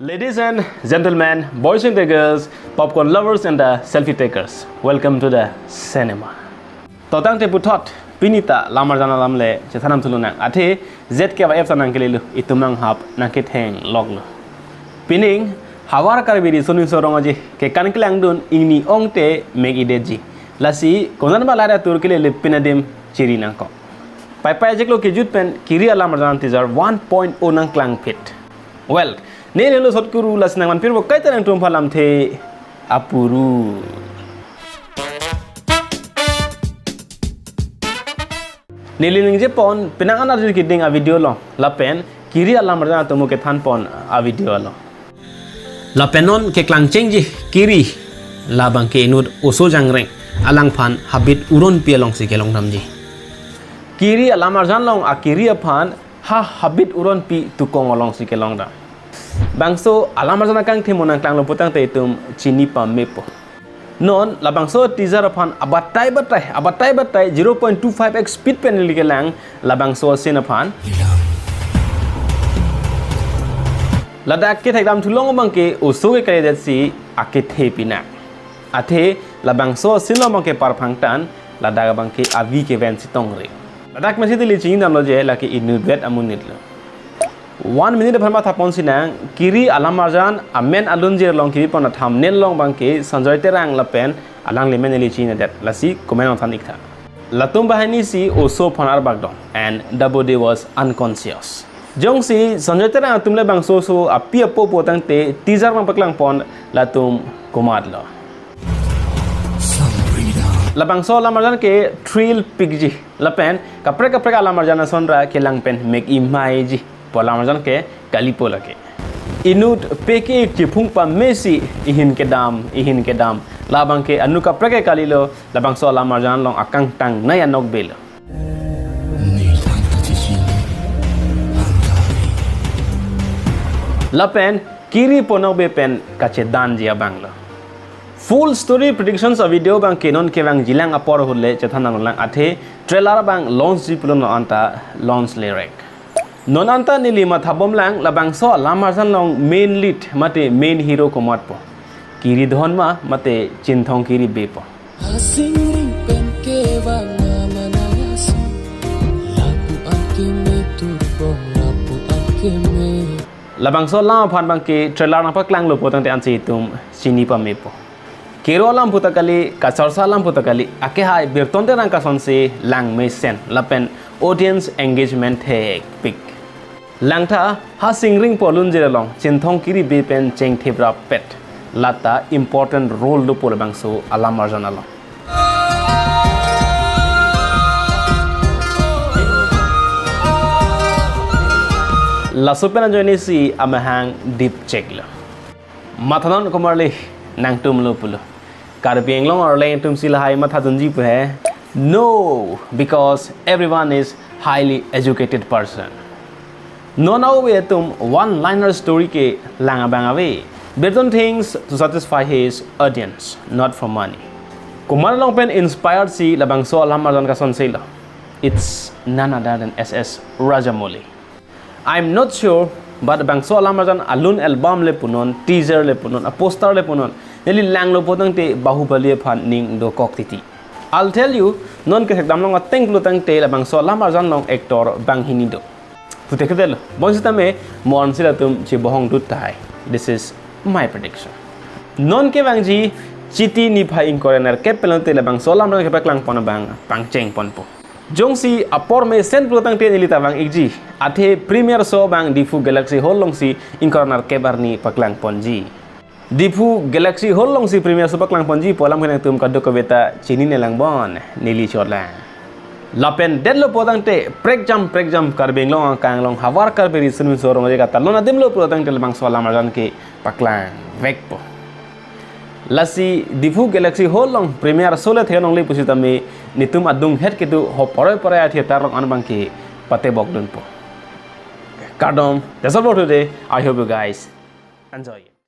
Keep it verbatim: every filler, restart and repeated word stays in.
Ladies and gentlemen, boys and the girls, popcorn lovers and the selfie takers, welcome to the cinema. To tangte puthot, pini ta lam arjan alam le chethan nangthu lonang. Athe Z K Y F ta nangkelelo, itum anghap nangketheng loklo. Pining, havar Karbi Riso Nimso Rong Aje kekan kelangdun ingni ongte mek-idetji. Lasi, konat ba lahai atur kelele pin adim chiri nangkok. Pai pai ajeklo kejut pen kiri alam arjan teaser one point oh nangklangphit. Well, ne nelo sot kuru, lasi nangmanpirpo kaita nangtum aphan lamthe apuru. Neli ningjepon penang an arjun keding a-video along lapen kiri alam arjan atomo kethanpon a-video along. Lapen non keklangchengji kiri, labang ke inut oso jangreng, alangphan habit uronpi alongsi kelongdamji. Kiri alam arjan along akiri aphan ha habit uronpi tukong alongsi kelongdam. Bangso alam arjan akangthim nangklanglo putangte itum chini pamepo. Non labangso teaser aphan abatai batai, abatai batai zero point two five x speed pen neli kelang labangso scene aphan. Ladak kethekdamthu long abang ke oso ke kalidetsi akethe pinak. Athe labangso scene along abang ke parphangtan, ladak abang ke avi kevensi tongre. Ladak mesi dili chinidamlo je lake inutvet amonitlo. One minute aphan mathapon sinang, kiri alam arjan amen alunjir along kiri pon a-thumbnail along abang ke Sanjoy Terang lapen alangli amen neli chinidet, lasi comment along than iktha. Latum banghini si oso aphan arbak dong, and the body was unconscious. Jongsi Sanjoy Terang atum le bangso oso api apo putangte teaser abang paklangpon latum komatlo. Labangso alam arjan ke thrill pikji. Lapen kaprek kaprek alam arjan asonra kelang pen mek-imaiji pu alam arjan ke kalipo lake. Inut peke chiphung pamesi ihin kedam, ihin kedam. Labang ke anu kaprek ke kalilo, labangso alam arjan along akangtangnei anokbelo. Lapen kiri pu nokbe pen kachedanji abanglo. Full story predictions a-video abang ke non kevangjilang apor ahut le chethan nanglang, athe trailer abang launchji pulo, non anta launch lerek. Non anta neli mathabomlang labangso alam arjan along main lead mate main hero komatpo. Kiri Dhoon ma mate Chinthong Kiri Bey po. Asingring pen kevang amanaya si, lapu-an keme turpong, lapu-an keme. Labangso alam aphan abang ke trailer nangpaklanglo putangte ansi itum chini pamepo. Kero alam puta kali, kacharcha alam puta kali, akehai Birton Terang kasonsi langmesen lapen audience engagement thekpik. Langtha, ha singring pu alunjir along Chinthong Kiri Bey pen chengthip rapet, lata important role dopo labangso alam arjan along. Laso pen ajoine si amahang dipcheklo. Mathanon komarli nangtumlo pulo. Karbi Anglong arleng atum si lahai mathadunji pu he? No, because everyone is highly educated person. Non a-ove atum one-liner story kelang abang ave. Birton thinks to satisfy his audience, not for money. Komat along pen inspired si labangso alam arjan kasonselo? It's none other than S S Rajamouli. I'm not sure, but bangso alam arjan alun, album le punon, teaser le punon, a-poster le punon, neli langlo putangte Bahubali aphan ning dokok titi. I'll tell you, non kethekdam long ateng pulotangte labangso alam arjan along actor banghini do. Pute kedelo, bonsitame mo-an si latum chebohong dut tahai. This is my prediction. Non kevangji Chiti niphai ingkoi ra nerkep pen lote labangso alam arjan kepaklangpon abang pangchengponpo. Jongsi apor mesen pulotangte neli ta vang-ikji. Athe premiere show abang Diphu Galaxy Hall alongsi ingkoi ra nerkep arni paklangponji. Diphu Galaxy Hall alongsi premiere show paklangponji pu alam ke nangtum kadokave ta chinine langbom, neli chotlang. Lapen detlo pulotangte prekjam prekjam Karbi Anglong akang along havar Karbi Riso Nimso Rong Aje katalon adim lo pulotangte labangso alam arjan ke paklangvekpo. Lasi Diphu Galaxy Hall along premiere show le theklongle pusitame netum adunghet kedo ho poroi poroi a-theatre along an abang ke patebokdunpo. Kardom, that's all for today. I hope you guys enjoy it.